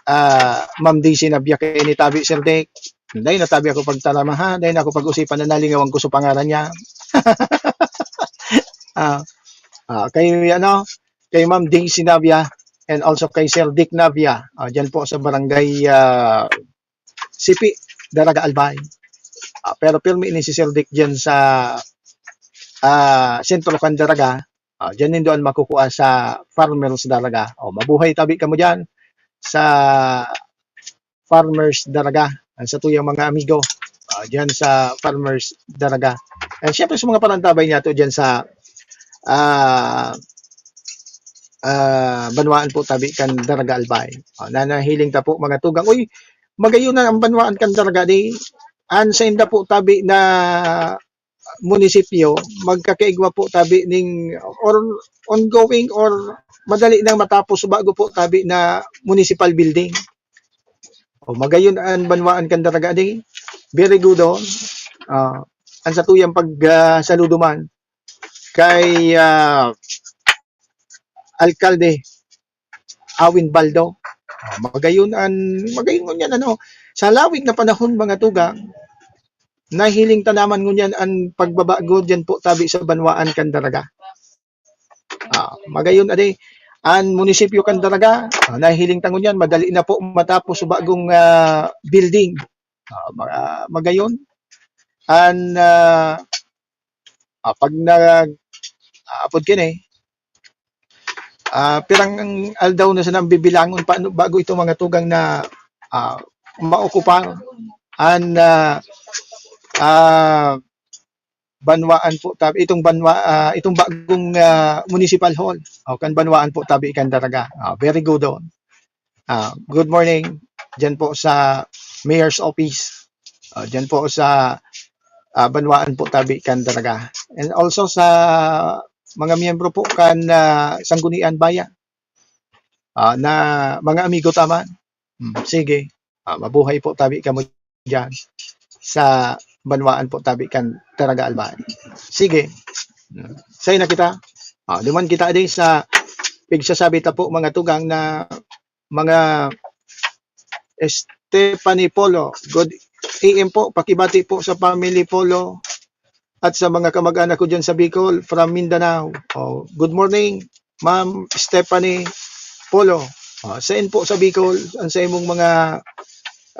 ah, Ma'am Daisy Navia kay ni tabi, Sir Dick. Dai na tabi ako pagtaramahan, dai na ako pag-usipan na nalingawan ko sa pangaran niya. Ah, ah, kay, ano, kay Ma'am Daisy Navia and also kay Sir Dick Navia. Ah, dyan po sa barangay, ah, Sipi, Daraga, Albay. Ah, pero pirmi ni si Sir Dick dyan sa, ah, sentro kan Daraga. Ah, dyan nindo an makukuha sa Farmers Daraga. Oh, mabuhay tabi kamo dyan sa Farmers Daraga. Ang satuyang mga amigo, ah, dyan sa Farmers Daraga. And syempre sa mga parantabay niya to dyan sa, ah, ah, banwaan po tabi kan Daraga, Albay. Ah, nanahiling ta po, mga tugang. Uy, magayon na ang banwaan kan Daraga di. An sainda po tabi na munisipyo, magkakaigwa po tabi ning or ongoing or madali nang matapos bago po tabi na municipal building. O, magayon an banwaan kan Daraga di. Very good, oh. Ah, ang satuyang pag, ah, saludo man kay, ah, Alkalde Awin Baldo. Ah, magayon an, magayon ngunyan, ano, sa lawig na panahon, mga tugang, nahiling ta naman ngunyan an pagbabago dyan po tabi sa banwaan kan Daraga. Ah, magayon, adi, an munisipyo kan Daraga, ah, nahiling ta ngunyan, madali na po matapos sa bagong, ah, building. Ah, ma-, magayon, an, ah, ah, pag nag-, ah, apod kini, ah, pirang aldaw na sana ang bibilangon pa, ano, bago itong mga tugang na, ah, maokupar an, ah, ah, banwaan po, tabi, itong banwa-, ah, itong bagong, ah, municipal hall. O, kan banwaan po, tabi kan Daraga. Ah, very good, oh. Ah, good morning. Diyan po sa Mayor's Office. Ah, diyan po sa, ah, banwaan po, tabi kan Daraga. And also sa mga miyembro po kan, ah, Sanggunian Bayan. Ah, na mga amigo ta man. Hmm, sige. Ah, mabuhay po tabi kamo diyan sa banwaan po tabi kan Daraga, Albay. Sige. Say na kita. Ah, duman kita di sa pigsasabi ta po, mga tugang, na mga Stephanie Polo. Good A M po. Pakibati po sa family Polo at sa mga kamag-anak ko dyan sa Bicol, from Mindanao. Oh, good morning, Ma'am Stephanie Polo. Ah, sain po sa Bicol ang sa imong mga,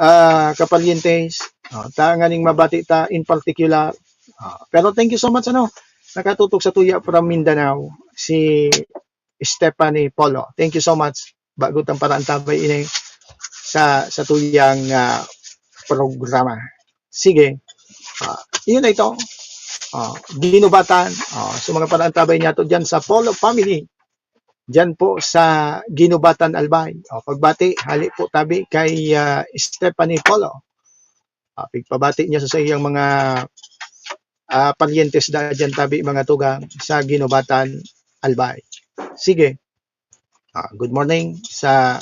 ah, kaparyentes? Ah, tanganing mabati ta in particular. Ah, pero thank you so much, ano, nakatutok sa tuya from Mindanao, si Stephanie Polo. Thank you so much. Bago tang paraantabay ini sa, sa tuyang, ah, programa. Sige. Ah, yun na ito. Ah, Ginubatan. Ah, so mga paraantabay niya to dyan sa Polo family. Dyan po sa Ginubatan, Albay. Ah, pagbati, hali po tabi kay, ah, Stephanie Polo. Ah, pigpabati niya sa, sa iyang mga, ah, paryentes da dyan tabi, mga tugang, sa Ginubatan, Albay. Sige. Ah, good morning sa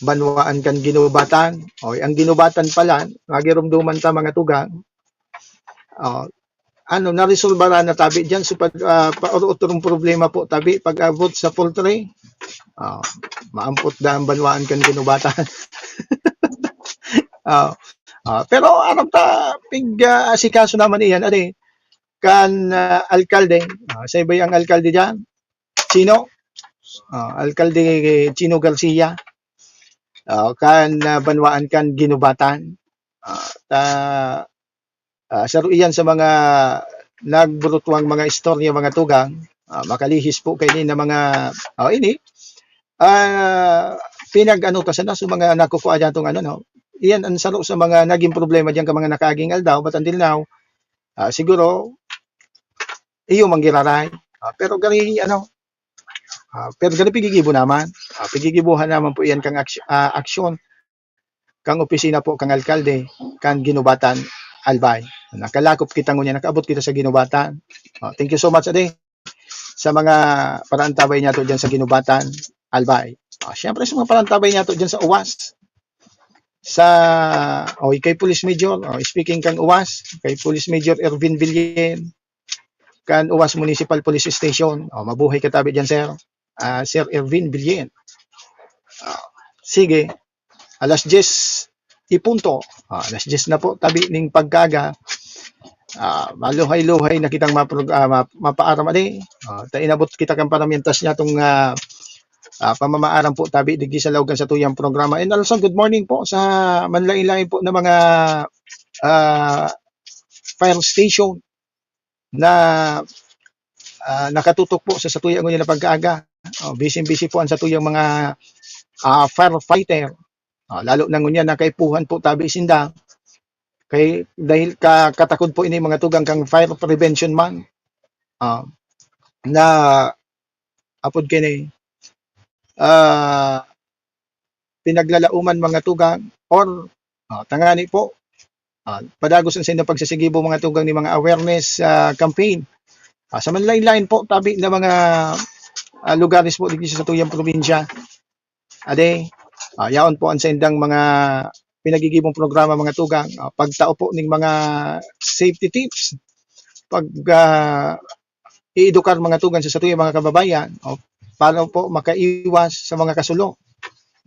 banwaan kan Ginubatan. O, ang Ginubatan pala, magirumduman ta, mga tugang. O, ano, naresolbaran na tabi dyan. So, pag, ah, pa-, or-, otrong problema po tabi, pag-abot sa poultry, ah, maampot da ang banwaan kan Ginubatan. Ah, ah, pero aram ta, pig, ah, asikaso naman iyan, ade, kan, ah, alkalde. Ah, sa iba ang alkalde dyan, Chino, ah, Alkalde Chino Garcia, ah, kan, ah, banwaan kan Ginubatan. Ah, ta, ah, saro iyan sa mga nagburutwang mga istorya, mga tugang. Ah, makalihis po kaini na mga, ah, ini, ah, pinag-ano ta sana sa mga nakukua dyan tong ano, no? Iyan ang saro sa mga naging problema diyan ka mga nakaaging aldaw, but until now, ah, siguro, iyo manggiraray. Ah, pero gani, ano, ah, pero gani pigigibo naman. Ah, pigigibuhan naman po iyan kang aksy-, ah, aksyon kang opisina po kang alkalde kan Ginubatan, Albay. Nakalakop kita ngunyan, nakaabot kita sa Ginubatan. Ah, thank you so much, ade, sa mga paraantabay niya to dyan sa Ginubatan, Albay. Ah, syempre sa mga paraantabay niya to dyan sa Uwas. Sa, o, kay Police Major, o, speaking kang Uwas, kay Police Major Ervin Villen, kan Uwas Municipal Police Station. O, mabuhay ka tabi dyan, sir. Ah, Sir Ervin Villen. Ah, sige. Alas diyes i punto. Ah, alas diyes na po, tabi ning pagkaaga. Ah, maluhay-luhay na kitang maprog-, ah, map-, mapaaram, ade. Ah, ta inabot kita kan paramyentas niya tong, ah, ah, pamamaaram po tabi digdi sa laog kan satuyang programa. And also, good morning po sa manlain-lain po na mga, ah, fire station na, ah, nakatutok po sa satuya ngunyan na pagkaaga. Oh, busy-busy po ang satuyang mga, ah, firefighter. Ah, lalo na ngunyan na kaipuhan po tabi sinda. Kay dahil ka-, katakod po ini mga tugang kang Fire Prevention Month. Ah, na apod kini, ah, pinaglalauman mga tugang or, ah, tangani po, ah, padagos ang saindang pagsisigibo mga tugang ni mga awareness, ah, campaign. Ah, sa manlain-lain po tabi na mga, ah, lugares po digdi sa satuyang probinsya. Ade, ah, yaon po ang saindang mga pinagigibong programa mga tugang, ah, pagtao po ning mga safety tips, pag, ah, i-edukar mga tugang sa satuyang mga kababayan, o paano po makaiwas sa mga kasulo.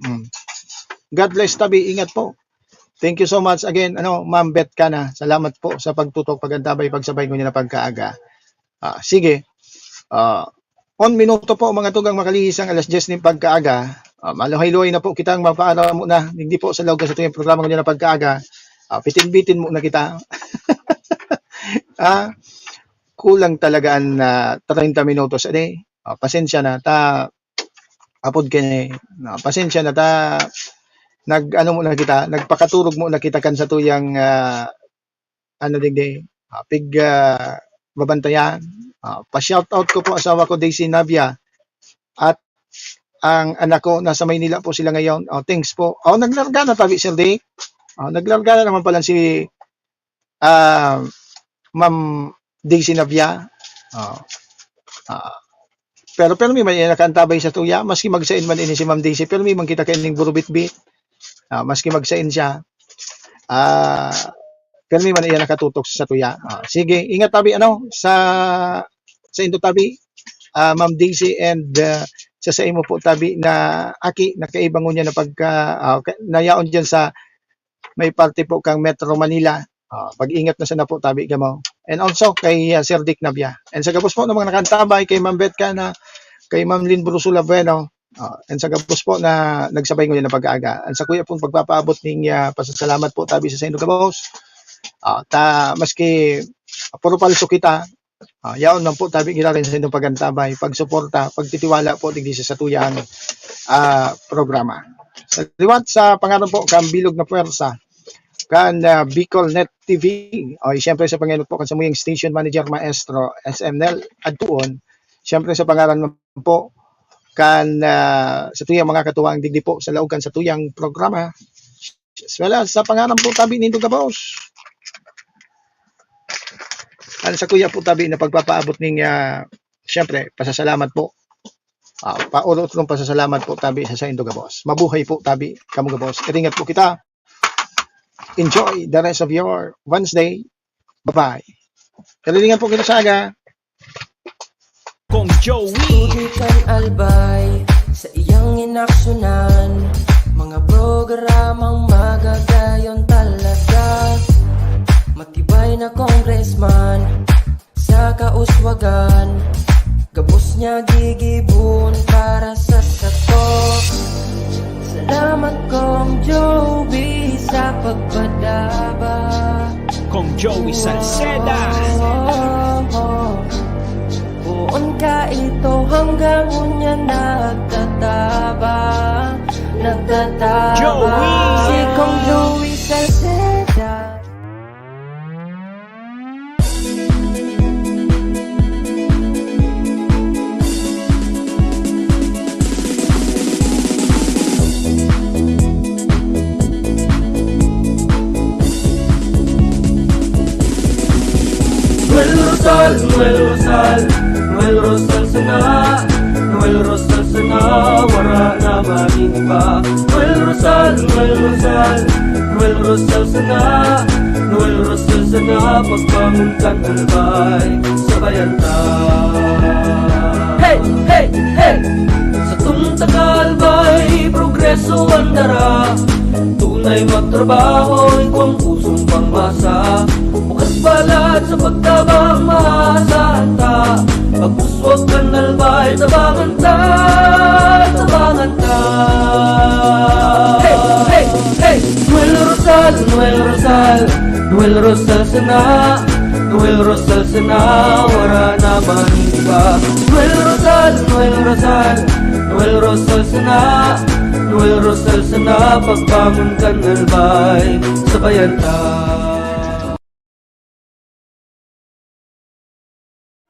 Mm. God bless tabi, ingat po. Thank you so much again, ano, Ma'am Beth Cana. Salamat po sa pagtutok, pag-antabay, pagsabay ngunyan na pagkaaga. Ah, sige. Ah, on minuto po, mga tugang, makalihis ang alas diyes ning pagkaaga. Ah, maluhay-luhay na po kitang mapaaram muna. Digdi po sa laog sa tuyang programa ngunyan na pagkaaga. Ah, bitin-bitin muna kita. Ah, kulang talaga an, ah, treinta minutos, ade. Ah, pasensya na, ta, apod kini, na, pasensya na, ta, nag-ano muna kita, nagpakaturog muna kita kan satuyang, ah, ano digdi, ah, pig-, ah, babantayan. Ah, pa-shoutout ko po asawa ko, Daisy Navia, at ang anak ko, nasa Maynila po sila ngayon. Oh, thanks po. Oh, naglarga na tabi, Sir Dick. Oh, naglarga na naman pala si, ah, Ma'am Daisy Navia. Oh. Ah, pero, pero may, may nakaantabay sa tuya, maski magsain man ini si Ma'am Daisy, pero may man kita kaining burubitbit. Ah, maski magsain siya. Ah, pirmi man iya nakatutok sa satuya. Ah, sige, ingat tabi, ano, sa, sa indo tabi, ah, Ma'am Daisy, and, ah, sa, sa imo po tabi na aki, na kaiba ngunyan na pagka, ah, ka-, na yaon diyan sa may parte po kang Metro Manila. Ah, pag-ingat na sana po tabi kamo. And also kay, ah, Sir Dick Nabia. And sa gabos po ng mga nakantabay, kay Ma'am Beth Cana, kay Ma'am Lynn Brusula Bueno, ah, and sa gabos po na nagsabay ngunyan na pag-aaga. And sa kuya pong pagpapaabot ning, ah, pasasalamat po tabi sa saindo gabos. Ah, ta, maski puro palso kita, ah, yaon man po tabi girarin sa indong pagantabay, pagsuporta, pagtitiwala po digdi sa satuyang, ah, programa. Sa liwat, sa pangaran po kan Bilog na Puwersa, kan, ah, Bicol Net T V, o, siyempre sa pangenot po kan samuyang station manager, maestro, S M Nel Adtuon, siyempre sa pangaran man po kan, ah, satuyang mga katuwang digdi po sa laog kan satuyang programa, as well as sa pangaran po tabi nindo gabos. Ano sa kuya po tabi na pagpapaabot ning, ah, siyempre, pasasalamat po. Ah, paurot kong pasasalamat po tabi sa saindo gabos. Mabuhay po tabi kamo gabos. Iringat po kita. Enjoy the rest of your Wednesday. Bye-bye. Kalilingan po kita sa aga. Kong Joey. Tutukan Albay sa iyang inaksyonan. Mga programang magagayon talaga. Matibay na congressman sa kauswagan. Gabos niya gigibon para sa sato. Salamat, Kong Joey, sa pagpadaba. Kong Joey Salceda. Poon ka ito hanggang unya nagtataba, nagtataba. Joey! Si Kong Joey Salceda. Noel Rosal, Noel Rosal, Noel Rosal sana, Noel Rosal sana, wara na maning iba. Noel Rosal, Noel Rosal, Noel Rosal sana, Noel Rosal sana, pagbangon kan Albay, sabayan ta. Hey, hey, hey! Sa tong taga Albay, progreso ang dara. Tunay magtrabaho, igwang pusong pangmasa. Bukas palad sa pagtabang, maasahan ta. Pag-uswag kan Albay, tabangan ta, tabangan ta. Hey, hey, hey! Noel Rosal, Noel Rosal, Noel Rosal sana, Noel Rosal sana, wara na man iba. Noel Rosal, Noel Rosal, Noel Rosal sana, Noel Rosal sana, pagbangon kan Albay, sabayan ta.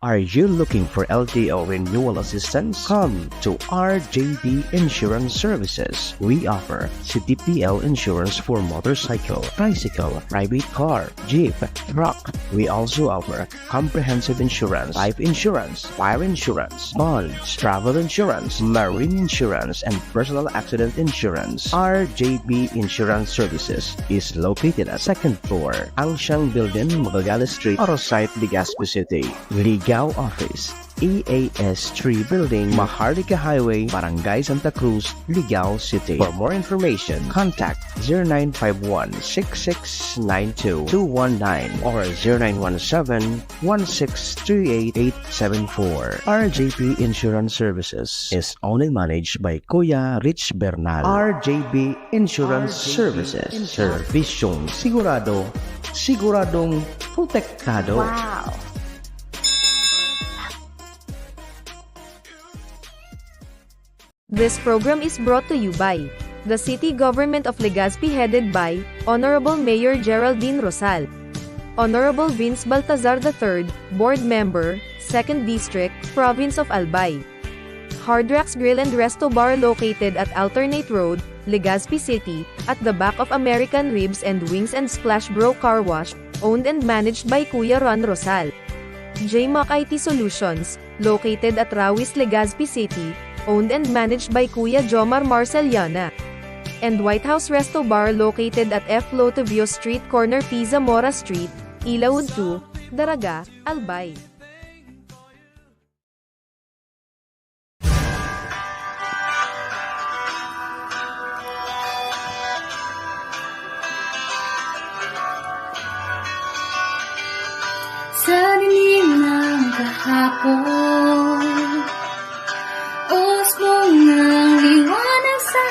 Are you looking for L T O renewal assistance? Come to R J B Insurance Services. We offer C T P L insurance for motorcycle, tricycle, private car, jeep, truck. We also offer comprehensive insurance, life insurance, fire insurance, bonds, travel insurance, marine insurance, and personal accident insurance. R J B Insurance Services is located at second floor, Angsiang Building, Magallanes Street, Arosite, Legazpi City. Ligao Office, E A S three Building, Maharlika Highway, Barangay Santa Cruz, Ligao City. For more information, contact zero nine five one, six six nine two, two one nine or zero nine one seven, one six three eight, eight seven four. R J P Insurance Services is owned and managed by Kuya Rich Bernal. R J B Insurance Services. Serbisyong sigurado, siguradong protektado. Wow! This program is brought to you by the City Government of Legazpi, headed by Honorable Mayor Geraldine Rosal. Honorable Vince Baltazar the third, Board Member, Second District, Province of Albay. Hard Rocks Grill and Resto Bar, located at Alternate Road, Legazpi City, at the back of American Ribs and Wings and Splash Bro Car Wash, owned and managed by Kuya Ron Rosal. J Mac I T Solutions, located at Rawis, Legazpi City, owned and managed by Kuya Jomar Marceliana. and White House Resto Bar located at F Lotovio Street, corner P Zamora Street, Ilaud two, Daraga, Albay. Sa dilim ng kahapon, usbong ng liwanag sa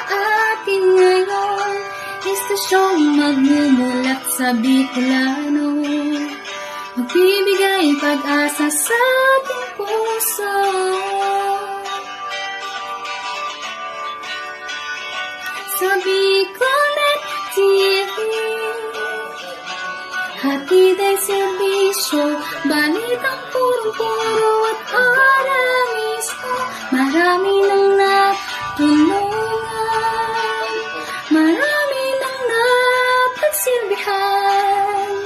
atin ngayon, estasyong magmumulat sa Bicolano, magbibigay pag-asa sa ating puso. Sa Bicolnet T V, hatid ay serbisyo, balitang punong-puno at oras mismo. Marami nang natulungan, marami nang napagsilbihan.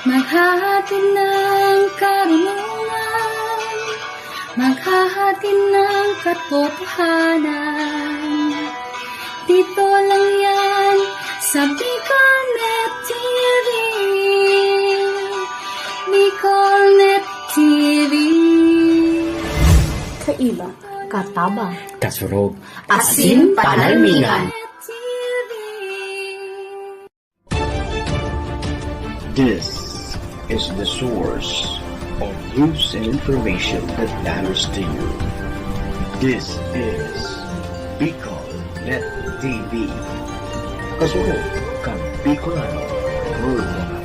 Maghahatid ng karunungan, maghahatid ng katotohanan. Dito lang yan sa Bicolnet T V. Bicolnet T V. Kaiba, katabang, kasurog, asin panalmingan. This is the source of news and information that matters to you. This is Bicol Net T V. Kasurog kan Bicolano Worldwide.